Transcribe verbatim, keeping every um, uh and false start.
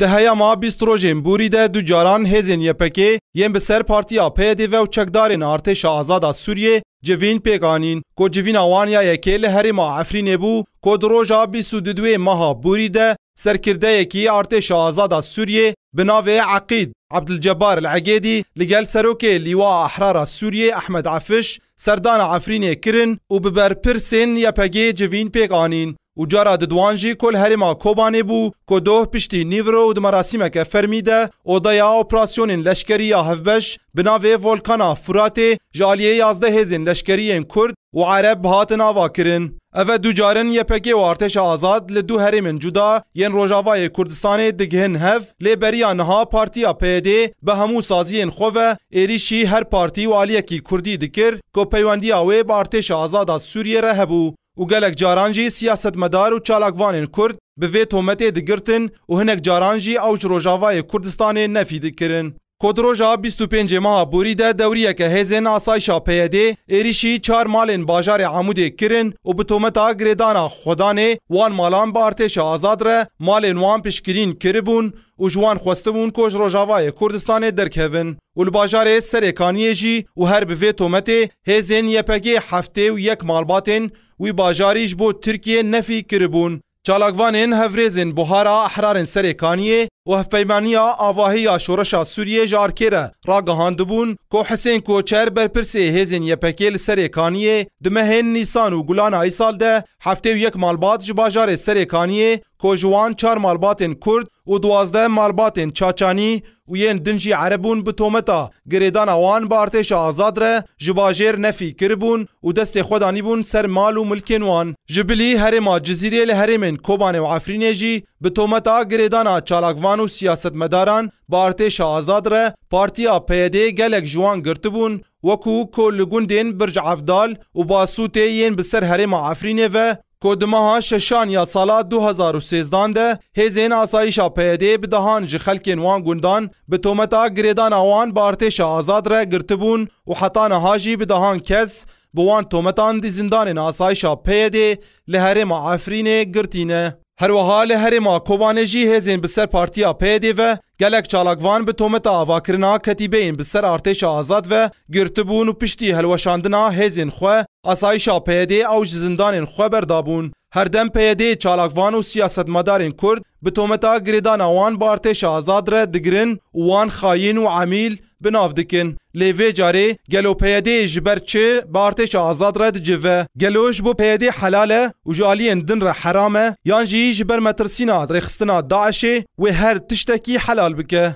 Di heyama bîst rojên borî de du caran hêzên Y P G yên bi ser Partiya P Y D ve û çekdarên Artêşa Azada Sûriyê civîn pêk anîn, ku civîna wan ya yekê li herêma Efrînê bû, ku di roja bîst û duê meha borî de serkirdeyekî Artêşa Azada Sûriyê bi navê Eqîd Ebdilcebar El Egêdî li gel serokê Lîwaa Ehrara Sûriyê Ehmed Efiş serdana Efrînê kirin û bi berpirsên Y P G civîn pêk anîn. Û cara diduan jî ku li herêma Kobanê bû, ku doh piştî nîvro û di merasîmeke fermî de odeya operasyonên leşkerî ya hevbeş bi navê Volkana Furatê ji aliyê yazdeh hêzên leşkerî yên Kurd û Ereb hatin ava kirin. Ev e du carin Y P G û Artêşa Azad li du herêmên cuda yên Rojavayê Kurdistanê digihin hev, lê beriya niha Partiya P Y D bi hemû saziyên xwe ve êrîşî her partî û aliyekî Kurdî dikir ku peywendiya wê bi Artêşa Azada Sûriyê re hebû. Û gelek caran jî siyasetmedar û çalakvanên Kurd bi vê tometê digirtin û hinek caran jî ew ji Rojavayê Kurdistanê nefî dikirin. Ku di roja bîst û pêncê meha borî de dewriyeke hêzên asayişa P Y D êrîşî çar malên bajarê Amûdê kirin û bi tometa girêdana xwedanê wan malan bi Artêşa Azad re malên wan piştgirîn kiribûn û ji wan xwestibûn ku ji Rojavayê Kurdistanê derkevin. Û li bajarê Serêkaniyê jî û her bi vê tometê hêzên Y P G heftê û yek malbatên wî bajarî ji bo Tirkiyê nefî kiribûn. Çalakvanên hevrêzên Buhara Ehrarên Serêkaniyê û Hevpeymaniya Avahî ya Şoreşa Sûriyê ji arkê re ragihandibûn ku Hisên Koçer, berpirsê hêzên Y P G li Serêkaniyê, di mehên Nîsan û Gulana îsal de heftê û yek malbat ji bajarê Serêkaniyê, ku ji wan çar malbatên Kurd û duwazdeh malbatên Çaçanî û yên din jî Ereb bûn, bi tometa girêdana wan bi Artêşa Azad re ji bajêr nefî kiribûn û destê xwe danîbûn ser mal û milkên wan. Ji bilî herêma Cizîrê li herêmên Kobanê û Efrînê jî bi tometa girêdana çalakvan û siyasetmedaran bi Artêşa Azad re Partiya P Y D gelek ji wan girtibûn, wekû ku li gundên Birc Evdal û Basûtê yên bi ser herêma Efrînê ve, ku di meha şeşan ya sala du hezar û sêzdan de hêzên asayişa P Y D bi dehan ji xelkên wan gundan bi tometa girêdana wan bi Artêşa Azad re girtibûn û heta niha jî bi dehan kes bi wan tometan di zindanên asayişa P Y D li herêma Efrînê girtî ne. Her wiha li herêma Kobanê jî hêzên bi ser Partiya P Y D ve gelek çalakvan bi tometa avakirina ketîbeyên bi ser Artêşa Azad ve girtibûn û piştî helweşandina hêzên xwe, asayişa P Y D ew ji zindanên xwe berdabûn. Herdem P Y D çalakvan û siyasetmedarên Kurd bi tometa girêdana wan bi Artêşa Azad re digirin û wan xayîn û emîl bi nav dikin. Lê vê carê gelo P Y D ji ber çi bi Artêşa Azad re dicive? Gelo ji bo P Y D helal e û ji aliyên din re heram e, yan jî ji ber metirsîna rêxistina DAIŞê wê her tiştekî helal bike?